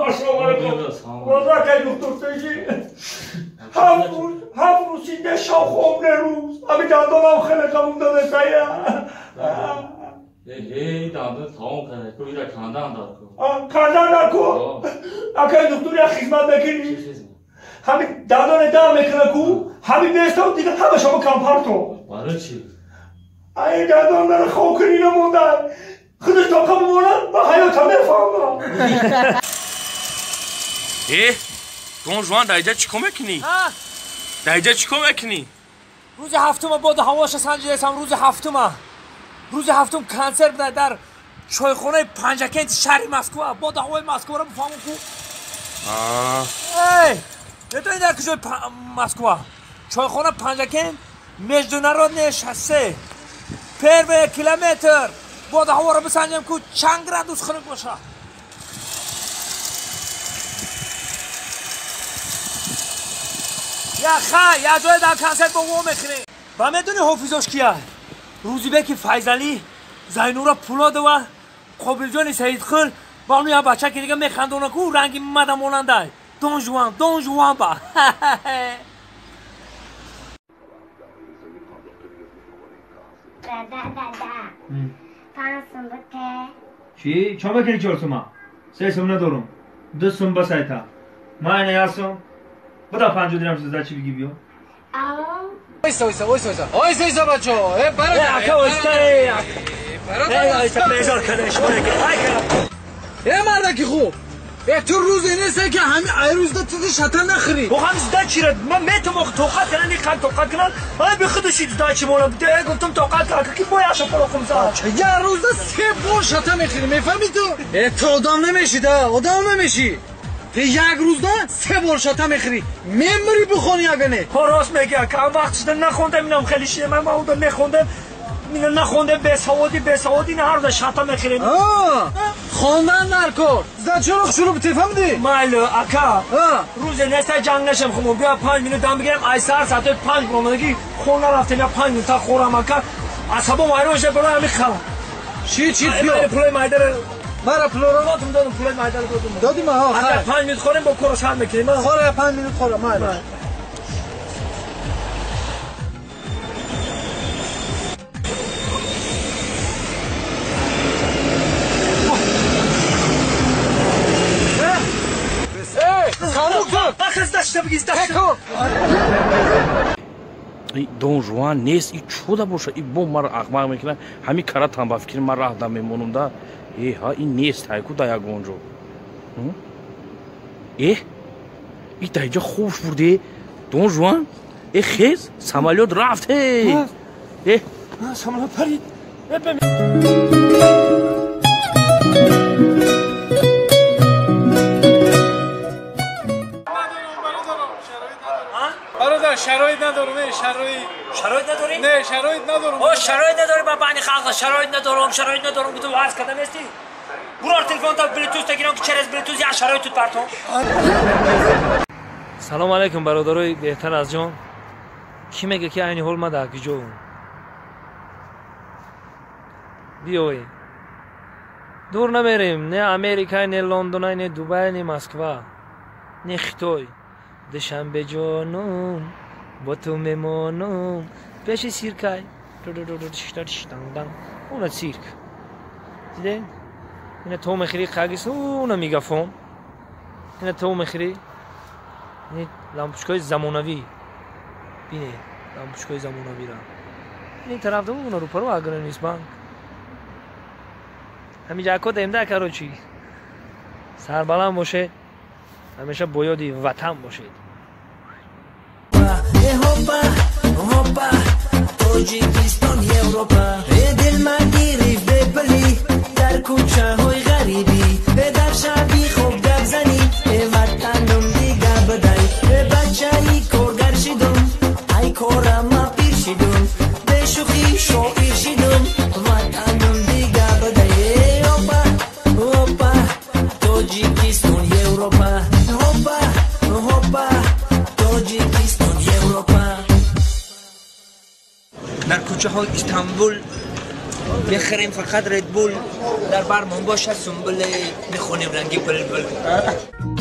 Ассалому алайкум. Вазакай доктор тежи. Ҳафт рӯз синде шав хоб нерӯз. Ҳами дандонам хеле қабул додесая. Эй, дандон тамом карда, ку ира кандан дар ку. Кандан дар ку? Акай доктор як хизмат мекунӣ? Ҳами дандоне дар мекуна ку, ҳами местам дига ҳама шумо кампарто. Барои чӣ? Ай дандон мара хоб кунӣ намонда. Худаш тоқа бимонад, ба ҳаётам мефаҳмам. Э, Дон Жуан, дар иҷа чӣ кор мекунӣ? Дар иҷа чӣ кор мекунӣ? Рӯзи ҳафтума боду ҳавоша санҷидесам, рӯзи ҳафтума. Рӯзи ҳафтум консерт буда дар чойхонаи Панҷакенти шаҳри Москва. Боду ҳавои Москваро бифаҳмам ку. Эй, медонӣ дар куҷои Москва? Чойхона Панҷакент, международное шоссе, первый километр. Боду ҳаворо бисанҷем ку чанд градус хунук бошад. Я хай, я ҷое дар консерт бо во мехӯрем. Ба медонӣ ҳофизош кия? Рӯзибеки Файзалӣ, Зайнура Пулодова, Қобилҷони Саидқул ва ону як бача ки дига механдона ку ранги мада монандай. Дон Жуан, Дон Жуан ба. Да, да, да. Панҷ сум буте. Чӣ? Чо мекунӣ чор сума? Се сум надорум. Ду сум басайта. Ман ина як сум. Буда 50 дирам за чӣ бигӣ биё? Ойса, ойса, ойса, ойса. Ойса, ойса, бачо. Э, бародар. Ака, ойса, э. Бародар. Э, ойса, безор када, шумо ки. Ай кара. Э, мардаки хуб. Э, ту рӯзе нест ки ҳами ай рӯзда ту шата нахӯрӣ. Бо ҳам зда чира? Ман метавонам тоқат кунам, ин қанд тоқат кунам. Ай би худаш зда чӣ монам. Де гуфтам тоқат кун, ки бо яша палохум зад. Я рӯзда се бор шата мехӯрӣ, мефаҳмӣ ту? Э, ту одам намешӣ да, одам намешӣ. Ту як рӯзда се бор шата мехӯрӣ. Мемирӣ бихонӣ агар не. Ҳо рост мегӣ, ака. Вақт шуда нахондам, инам хеле шиде. Ман онда мехондам. Ина нахондам, бесаводӣ, бесаводӣ, ина ҳар рӯза шата мехӯрем. Хондан дар кор. Зда чаро шурӯъ бите, фаҳмидӣ? Майло, ака. Рӯзе неста ҷанг нашем хумо. Биё 5 минут дам бигирем. Ай сар соати 5 буромадагӣ хона рафтем, я 5 минут та хӯрам, ака. Асабом вайрон шуда, барои ҳамин халам. Чӣ, чӣ пиё? Пулои майдара Мара пулоро додум, додум, пулои майдара додум. Додим, ҳа, хайр. Ака 5 минут хӯрем, бо корро сар мекунем. Хӯра, 5 минут хӯра, майло. Дон Жуан нест, и чуда боша, и бо мара ахмақ мекунад, ҳамин каратам ба фикри ман раҳ да мемонум да. Э, ҳа, ин нест, ҳайку да ягон ҷо. Э, и да иҷа хобш бурде, Дон Жуан, э, хез, самолёт рафт, э. Э, самолёт парид. Шароит надорам, не, шароит. Шароит надорӣ? Не, шароит надорам. О, шароит надорӣ, ба бани халқ, шароит надорам, шароит надорам, гуфтам ваз кардам нестӣ? Бурор телефон та Bluetooth та гирам ки через Bluetooth як шароит тут партом. Салом алейкум, бародарои беҳтар аз ҷон. Кӣ мега ки айни ҳол ма дар куҷоам? Биёед. Дур намерем, не Америка, не Лондон, не Дубай, не Москва, не Хитой. Душанбе ҷонум, бо ту мемонум, пеши сиркай. Уна цирк. Дидед? Ина то мехӯрӣ қагис, уна мегафон. Ина то мехӯрӣ. Ин лампочкаҳои замонавӣ. Бинед, лампочкаҳои замонавиро. Ин тараф да уна рӯпаро Агронисбанк. Ҳамин ҷако демда, короче. Сарбаланд бошед. Ҳамеша бо ёди ватан бошед. Хопа, хопа, Тоҷикистон, Европа. Э, дил ма гирифт бепулӣ дар кӯчаҳои ғарибӣ. Э, дар шаби хоб гап занӣ, э, ватанум дига бидай. Э, бачаи коргар шидум, ай корама пир шидум. Бешӯхӣ шоир шидум, ватанум дига бидай. Э, опа, опа, Тоҷикистон, Европа. Хопа, хопа, Тоҷикистон, Европа. Дар кӯчаҳои Истанбул Мехӯрем фақат Red Bull, дар бармон боша сумбуле, мехонем ранги булбул.